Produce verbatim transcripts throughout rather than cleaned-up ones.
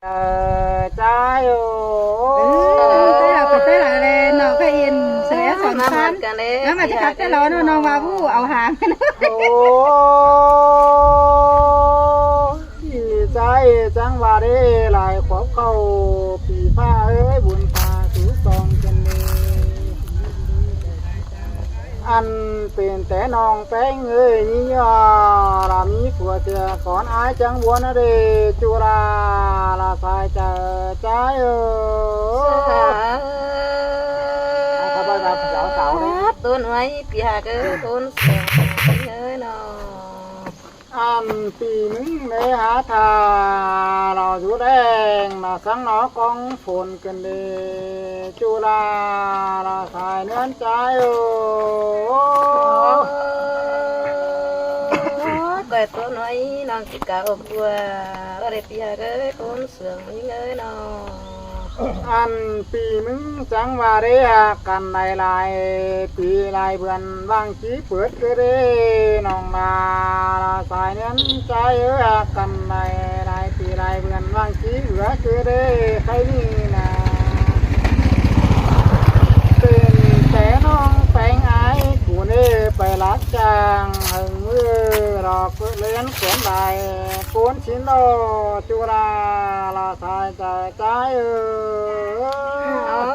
Ờ, chai ơi. Ừ, tết là, tết là nọ cái yên, sửa áo sòng Năm sán. Ăn cái đấy, Năm mà chắc chắn tết là nó, nó mà vũ áo hàng. Ôi, chai chắng và đi lại khóa cầu, pì pha ơi, buồn pha, sú sòng chân đi. Ăn pên té nong péng ơi, nhí nhò, là mí phua sia, con ai chắng buôn đi, chu là, là sai chai, chai ơi. Sa. Ai, khắp bác giáo, giáo, giáo đấy. Tôn ơi, pì hạc ơi, tôn sương ơi nó. Ăn pì mứng lễ há thà, lò dú đen, là sáng nó con phồn cần đi, chu là, là sai nến chai ơi. Ôi, coi tôn ơi, nong chỉ cả ôm qua, ở đây pì hạc ơi, tôn sương ơi nó. Ăn pì mứng chắng và đế hạc căn lai lai, pì lai bươn vang chí pướt cứ đế nong na, là sai nến chai ơi hạc căn lai lai, pì lai bươn vang chí bứa cứ đế khay ni na. Pên té nong péng ai, cú nê pay lát chang, hưng mưa rọ cứ lên cuốn lai, cuốn chín đô, chu là, là sai chai chai ơi. Ơ,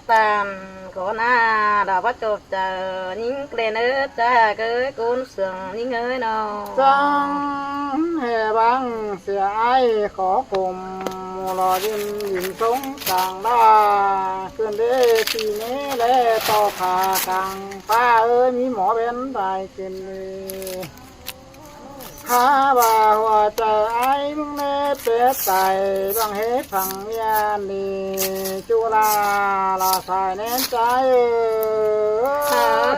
tàn khổ na, đó bắt chộp chợ, những cái nơi cha cái cuốn sương những nơi nó. Chắng hè băng sia ai khó cùng, lò dinh dinh sống chàng đa, cơn đê tì nế lẽ to khả căng, pha ơi mí mỏ bên đài cơn đê. Há bà hùa chai ai mứng nế pét tai, băng hế phẳng mian đi, chu là, là sai nến chai ơi. Ơ,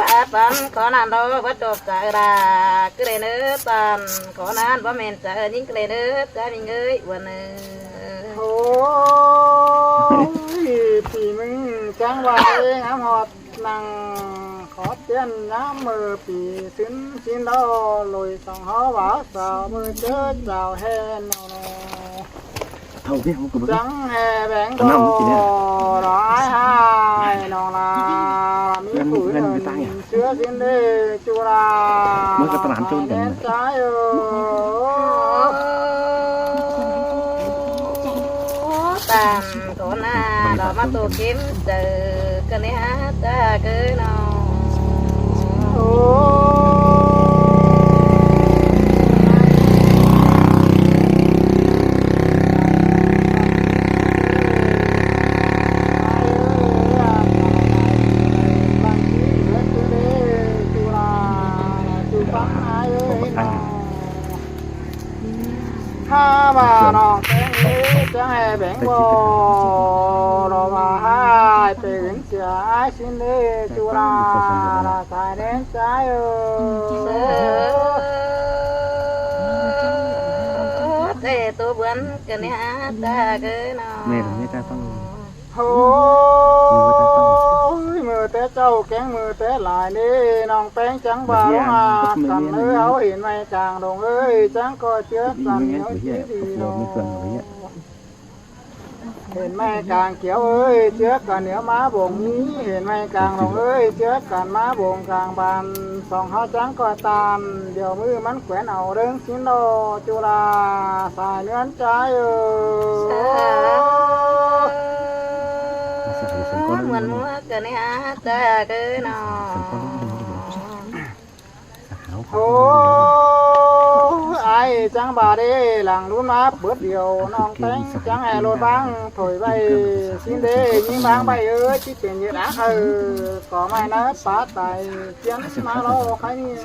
áp ăn khó nan đó, bắt chộp chợ ra, cứ để nữa toàn khó nan, bố mẹ chợ, những cái để nữa, chợ mình ơi, buồn ơi. Ôi, pì mứng chắng bà ơi, ngắm họt năng khó tiên ngắm mơ pì xứng chín đó, lùi sòng hó báo sao mơ chớ chào hè nọ nọ. Thâu cái không có bớt. Chắng hè bẻng Tao nằm nó chỉ nè. Bò, đó ai hai, nọ là, mí Em phủ mới lên cái tay à? Chưa xin đi, chu là. Mới có tao nắm chôn nén cái. Chai ơi. Tàn khổ na, đó mà tổ kiếm chợ, cái này hả, ta cái nó. Ôi. Há bà nong téng ế chắng hè bẻng bò, đó bà hai pê gính chia ai xin lê chu là, là sai đến sai ơi. Ơ, thế tôi bướn cái này hả, ta cái nó. Mẹ là người ta không. Ôi, mưa té châu kéng mưa té lại đi, nong péng chắng bà lũ hà, sẵn ơi, háo hỉn mày càng đồng ơi, chắng coi chứa sẵn nhớ chí đi nó. Hên may cang kiêu ơi, trước cần nếu má bổng mí, hên may cang lòng ơi, trước cần má bổng cang bàn, sòng háo chắng coi tàn, điều mư mắn quén ẩu đớng chín đô, chu là xài nướn trái ơi. Sa. Muôn mua cái này hả, ta cái nó. Ôi, ai chắng bà đê, làng lún má bớt điều, nong téng chắng hè lột bang, thổi bay, xin đê, những bang bay ơi, chít tiền nhiệt ác hờ, có mai nó phá tài, chiến má lô khai ni.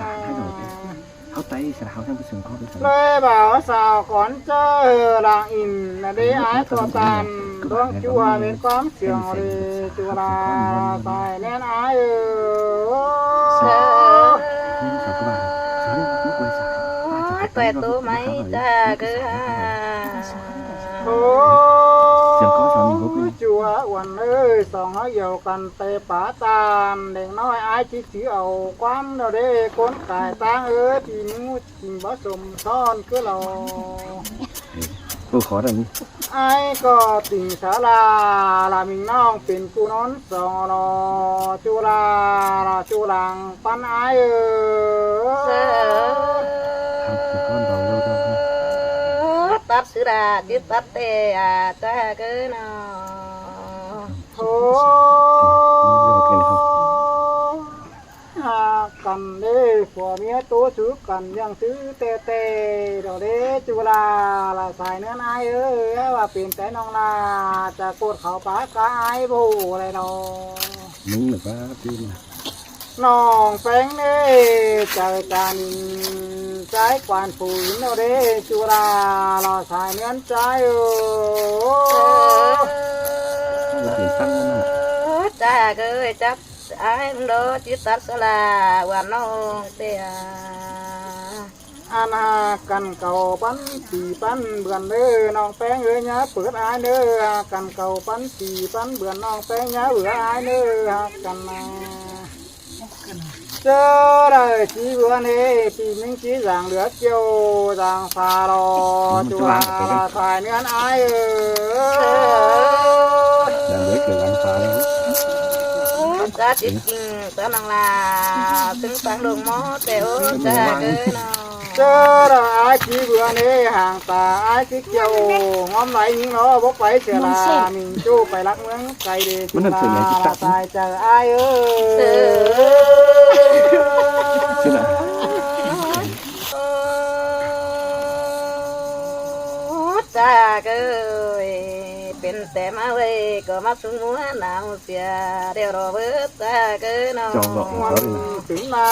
Háo tay, sa háo chắng cái sừng con. Lê bảo sao con chớ làng in, đê ái to tàn, đuông chua bên quán sương đi, chu là tài nên ai ơi. Ôi, tuệ tú máy ta cứ ha. Ôi, Chua uôn ơi, song hák dẻo căn tê pá ꞌtan, đeng ꞌnọi ải ꞌchí chứ au ꞌquám ꞌnọ đê, ꞌcốn cai ꞌtáng ơi, ꞌpi ꞌmứng chinh báu sôm son ꞌcứ lo. Ải ꞌcọ tỉnh sa la, la ꞌmính ꞌnọng pên ꞌcú ꞌnón song lo, ꞌchu la, la ꞌchu lăng ꞌpắn ải ơi. Tắt sư đa, chứ tắt tê à, cha cứ nó. Hák căn đê, phua ꞌmía ꞌtố sú căn ꞌnhắng chứ tê tê, đỏ đê ꞌchu la, la sai ꞌnưn ải ơi, ꞌva pên té ꞌnọng la, cha ꞌcột khảu pá cá ải bổ đảy lo. Mứng lỏ bá tin. ꞌNọng ꞌpéng đê, chaư cha ꞌnịn, ꞌchái quan phủ ꞌnọ đê, ꞌchu la, la sai ꞌnưn ꞌchái ơi. Ôi, tắt tăng ꞌnọ. Cha cứ chắc ải ꞌmứng đô, chứ tắt sa la, uôn ꞌnọng tê à. Ăn hák căn cảu ꞌpắn ꞌpi ꞌpắn bươn đê, ꞌnọng ꞌpéng ơi ꞌnhá pưt ải đê, hák căn cảu ꞌpắn ꞌpi ꞌpắn bươn ꞌnọng ꞌpéng ꞌnhá bươn ải đê, hák căn à. ꞌChớ đảy ꞌchí bươn đê, ꞌpi ꞌmính ꞌchí dáng lứa kiêu, dáng pha lo, ꞌchu la, la sai ꞌnưn ải ơi. Dáng lứa kiêu dáng pha lo. Cha ꞌchí chinh, cha ꞌnọng la, tứng táng đông ꞌmo, tê ơ, cha cứ nó. ꞌChớ đảy ải ꞌchí bươn đê, háng ta ải ꞌchí kiêu, ꞌnghóm lai ꞌnhính lo, bốc pay sia la, ꞌmính ꞌchu pay lắc ꞌmướng cai đê, ꞌchu la, la sai chaư ải ơi. Cha cứ pên té ꞌmá ꞌvạy, ꞌcọ ꞌmá sung ꞌmúa nao sia, đeo đỏ bớt ta cứ nó. Chong lọ ꞌmá ꞌtứ na,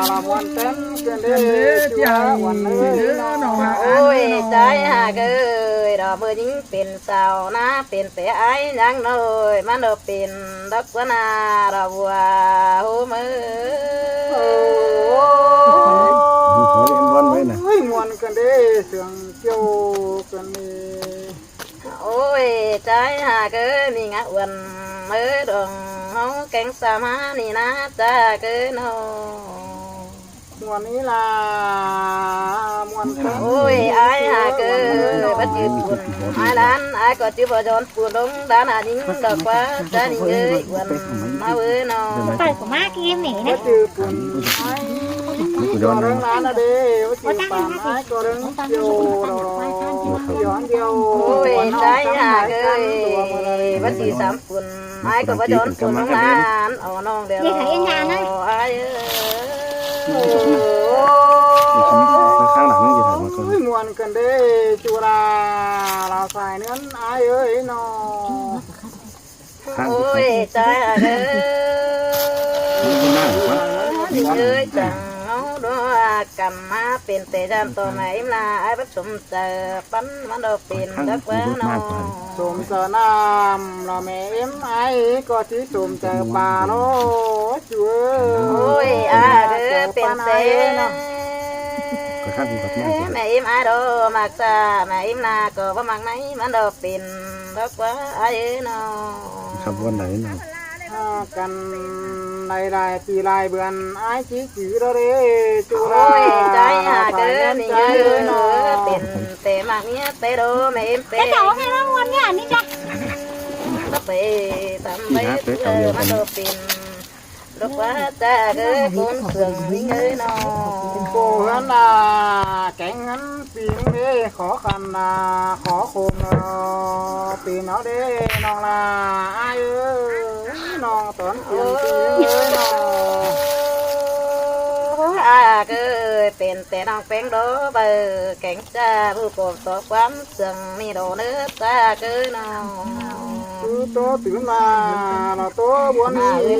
la muôn tén ꞌcơn đê, ꞌchu la uôn ơi nó. Ôi, ꞌchái hák ơi, đỏ bớt ꞌnhính pên sau ꞌná, pên té ải ꞌnhắng ꞌnọi, ꞌmắn đỏ pên đốc ꞌquá na, đỏ bua hôm ơi. Ôi, muôn ꞌcơn đê, sương kiêu ꞌcơn đê. Ôi, ꞌchái hák ơi, ꞌmí ngả uôn ꞌmớ đong ꞌháu kéng sa ꞌmá ꞌnị ꞌná, cha cứ nó. Muôn ꞌnị la, muôn ꞌcơn. Ôi, ải hák ơi, báu chứ pun ải đan, ải ꞌcọ chứ báu dón pun đong đan à ꞌnhính đỏ ꞌquá, cha ꞌnhính ơi, uôn ꞌmá ơi nó. Phải của má kia em nể đấy. Báu chứ pun ải. Ôi, ꞌchái hák ơi, báu chứ sắm pun, ải ꞌcọ báu dón pun ꞌnọng lan, ó ꞌnọng đeo. Ải ơi. Ôi, muôn ꞌcơn đê, ꞌchu la, la sai ꞌnưn ải ơi nó. Ôi, ꞌchái hák ơi. Ơi, chắng ꞌnọng đua căn ꞌmá pên té dán ꞌto ꞌmá ím la, ải báu sôm chaư ꞌpắn ꞌmắn đỏ pên đốc ꞌquá nó. Sôm chaư ꞌnặm, la ꞌmá ím ải ꞌcọ ꞌchí sôm chaư pá lo, ꞌchu ơi. Ôi, ải ơi, pên té. ꞋMá ím ải đỏ, ꞌmặc sa, ꞌmá ím la ꞌcọ báu ꞌmặc ꞌnị, ꞌmắn đỏ pên đốc ꞌquá ải ơi nó. Khắp ꞌvón đảy nó. Hák căn lai lai ꞌpi lai bươn ải ꞌchí chứ đỏ đê, ꞌchu la. Ôi, ꞌchái hák ơi, ꞌnị ơi nó. Pên té ꞌmặc ꞌmía té đỏ, ꞌmá ím té. Cái chó này nó muốn nhá, ꞌnị cha. Báu pay tắm báu ꞌmắn đỏ pên. Đốc ꞌquá cha ơi, ꞌcốn sương ꞌnị ơi nó. Cô hán à, kéng hán ꞌpi ꞌnị khó khăn à, khó khôn à, ꞌpi nó đê ꞌnọng la, ải ơi, ꞌnọng tón ꞌpi ꞌnị ơi nó. Ải hák ơi, pên té ꞌnọng ꞌpéng đỏ báu, kéng cha bu ꞌcọ tó ꞌquám sương ꞌnị đỏ ꞌnớ, cha cứ nó. Cứ tó tứ mà, nó tó buôn ꞌnị.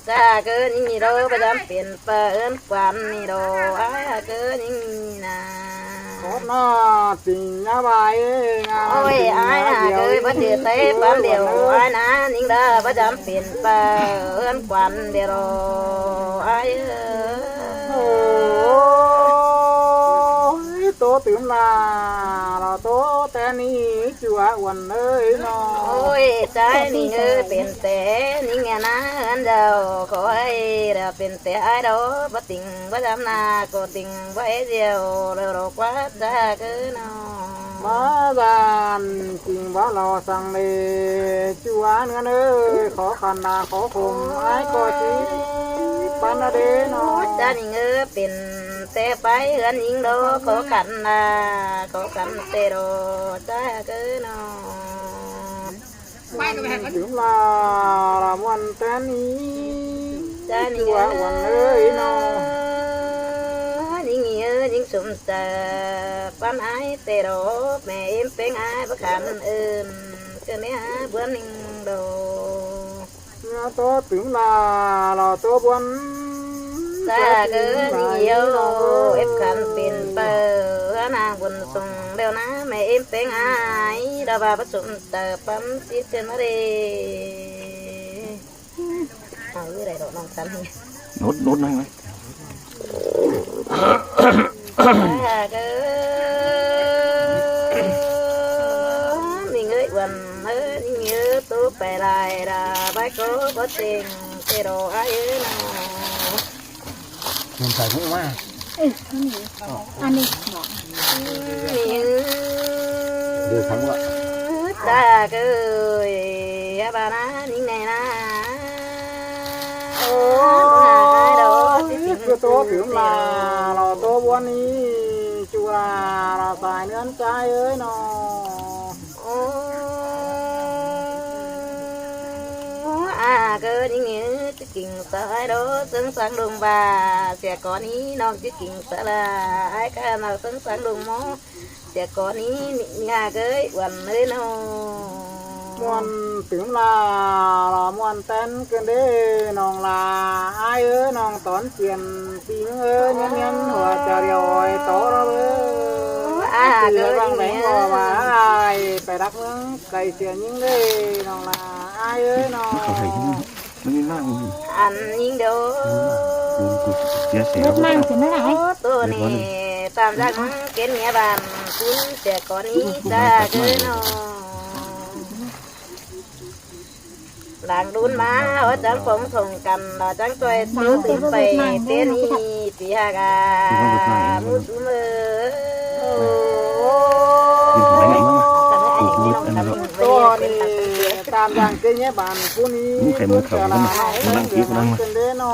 Cha cứ ꞌnị đỏ, báu dám pên pá ơn quan ꞌnị đỏ, ải hák ơi ꞌnị ná. Khót ꞌnọ tỉnh nhá bài, ôi, ải hák ơi, báu chứ té ꞌpắn điêu, ải ná, ꞌnị đỏ, báu dám pên pá ơn quan điêu đỏ, ải ơi. Ôi, ꞌtố tứm ꞌla, lo ꞌtố té ꞌnị ꞌchua uôn ới ꞌnọ. Ôi, ꞌchái ꞌnị ꞌngớ pên té ꞌnị nghe ꞌná ꞌhướn dau, khói ꞌlẹo pên té ải đó, báu tỉng báu dám ꞌna, ꞌcọ tỉng báu é ꞌdẹo, ꞌlẹo ꞌlọ ꞌquá ꞌchá ꞌcứ ꞌnọ. ꞌMá dan tỉng báu lo săng lê, ꞌchua ꞌnưn ới, khó khăn ꞌna khó khôm, ải ꞌcọ ꞌchí pán ꞌna đé ꞌnọ. ꞌChá ꞌnị ꞌngớ pên té pay ꞌhướn ꞌnhính đó, khó khăn ꞌna khó khăn té đó, ꞌchá ꞌcứ ꞌnọ. Tứm ꞌla, lo ꞌmuôn té ꞌnị, ꞌchá ꞌnị ꞌchua uôn ới ꞌnọ. ꞌNhính ꞌnị ới, ꞌnhính sum chaư pán ải té đó, mẹ ꞌếm ꞌpéng ải báu khăn ơn, ꞌcọ ꞌnị hák ꞌbuôn ꞌnhính đó. ꞌNéo ꞌtố tứm ꞌla, lo ꞌtố ꞌbuôn. ꞌChá ꞌcứ ꞌnị ới, ꞌlẹo ꞌép khăn pên pau, ꞌhướn ꞌnáng bun sung ꞌlẹo ꞌná, mẹ ꞌếm ꞌpéng ải, đó ꞌva báu sum chaư pán ꞌchí ꞌchơn ꞌmá đê. Au, ꞌnhính đảy đó ꞌnọng săn ꞌnị. Nốt, nốt ꞌnăng ꞌnớ. ꞌChá ꞌcứ ꞌnị ới, uôn ới, ꞌnị ới, ꞌtố pay lai đa, bái ꞌcọ báu têng, té đó ải ới ꞌnọ. Mình phải cũng mà. Ăn đi. ꞌNị ới. Đưa thắng vậy. ꞌChá ꞌcứ ới, á ba ꞌná, ꞌnhính ꞌnị ꞌná. Ơ, ꞌcứ ꞌtố tứm ꞌla, lo ꞌtố ꞌbuôn ꞌnị, ꞌchua lo sai ꞌnưn ꞌchái ới ꞌnọ. Ơ, á ꞌcứ ꞌnhính ới, ꞌchí king ꞌsớ ải đó, ꞌsướng sáng đung ba, sia ꞌcọ ꞌnị ꞌnọng ꞌchí king ꞌsớ ꞌla, ải cá ꞌnọ ꞌsướng sáng đung ꞌmó. Sia ꞌcọ ꞌnị, ꞌnị hák ới, uôn ới ꞌnọ. ꞌMuôn tứm ꞌla, lo ꞌmuôn tén ꞌcứn đé ꞌnọng ꞌla, ải ới ꞌnọng tón tiên ꞌpi ꞌnưng ới, ꞌmiến ꞌmiến hua chaư điêu ôi tó đó ới. Á ꞌcứ ꞌnhính ới, ꞌváng ꞌváng ꞌnhính ới, ꞌváng ꞌváng ải, pay đắc ꞌmướng cay sia ꞌnhính đé ꞌnọng ꞌla, ải ới ꞌnọ. Ăn ꞌnhính đô. Út ꞌmáng sia ꞌnớ ải. Ơ, ꞌtố ꞌnị, tam dăng kến nghĩa bản, ꞌcốn sia ꞌcọ ꞌnị ꞌchá ꞌcứ ꞌnọ. Lăng đun ꞌmá, ó chắng phóng thông căn, ó chắng ꞌchoi ꞌsướng tứm pay, ꞌtến ꞌnị, ꞌpi hák a, ꞌmú sú mơ. ꞌTố ꞌnị, tam dăng kến nghĩa bản, ꞌcốn ꞌnị, ꞌcốn sia ꞌla, ꞌcốn sia ꞌla, ꞌcốn đé ꞌnọ.